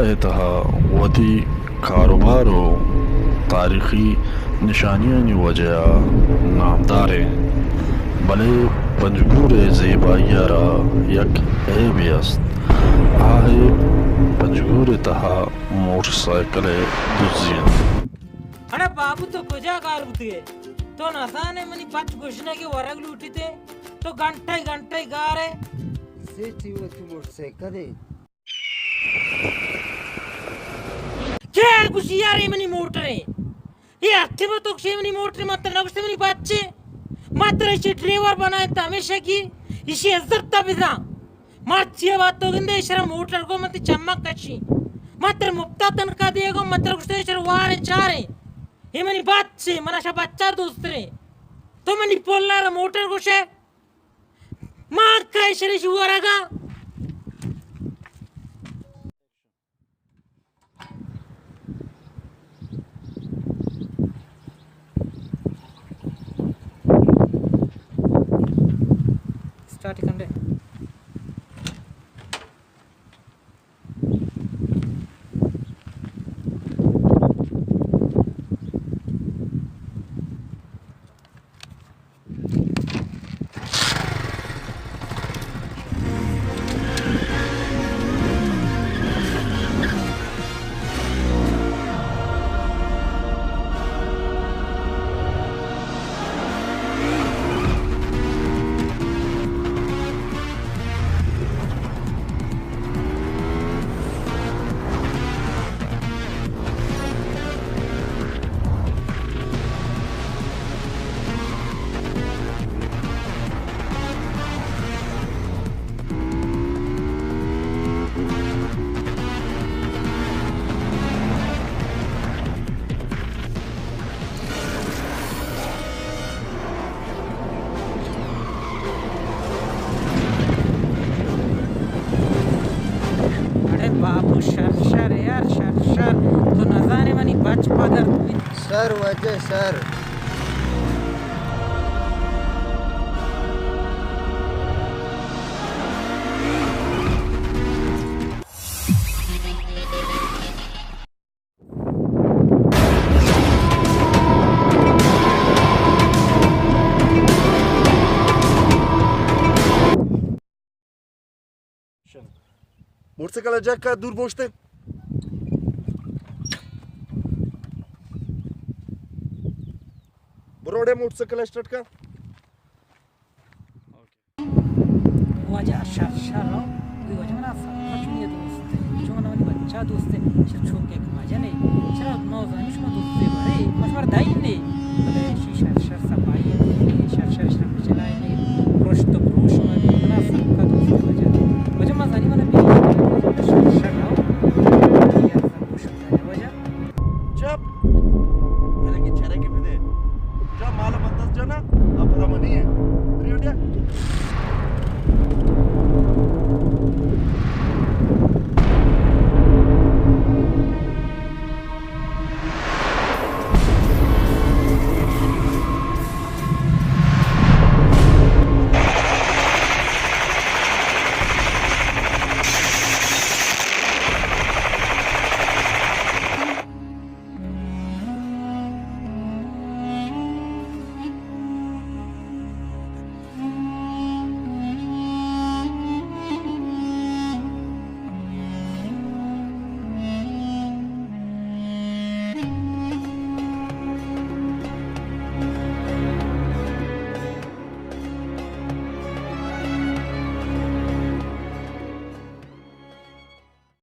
ءِ تہا وتی کاروبار ءُ تاریخی نشانیانی وجہ ءَ نامدار اِنت، بلے پنجگور ءِ زیبائی ءَ را یک عیبے است۔ آ عیب پنجگور ءِ تہا موٹر سائیکل ءِ دزی اِنت۔ اڑے بابو، تو کجا گار بوتگ ئے؟ تو نزان ئے منی بچ گژنگ ءَ ورگ لوٹیت ئے؟ تو گھنٹہ گھنٹہ گار ئے۔ سیٹھی، وتی موٹر سائیکل ءَ۔ کئے گوشی یار اے منی موٹر اِنت؟ اے ہرچی بہ تو گوشے منی موٹر اِنت، من ترا نہ گوشتہ منی بچ اِنت؟ من ترا ایشی ڈرائیور بنائینتہ ہمیشہ کہ ایشی عزت ءَ بزان۔ مرچی ءَ بعد تو گندے ایشرا موٹر گوں من تئی چماں کشیں۔ من ترا مپتا تنخواہ دیگ ءَ، من ترا گوشتہ ایشرا واریں چاریں۔ اے منی بچ اِنت، من اشاں بچ ءَ دوستر ایں۔ تو منی پل ءَ را موٹر گوشئے؟ ما کئے شری شو ورگا۔ سٹارٹ کن دے۔ اڑے بابو، شر شر یار، شر شر۔ تو نزانے منی بچ پدر بیت۔ سر واجہ سر۔ موٹر سائیکل ءَ جک ءَ دور بوشتے۔ بروڑے موٹر سائیکل اسٹارٹ کا۔ واجہ شر شر رو، وی واجہ منا سکا چونی دوست، چون منا منی بچا دوست، شر چوک ایک واجہ نے، شر نو زانی شما دوست بارے، ما شما دائی نے، بلے شی شر شر صفائی نے، شر شر شر چلائے نے، پرشت پروش ما منا سکا دوست واجہ۔ واجہ ما زانی منا بی شر شر رو، واجہ۔ چپ! حالانکہ چرا کی بدے۔ جا مال بندس جانا، اب رمنی ہے۔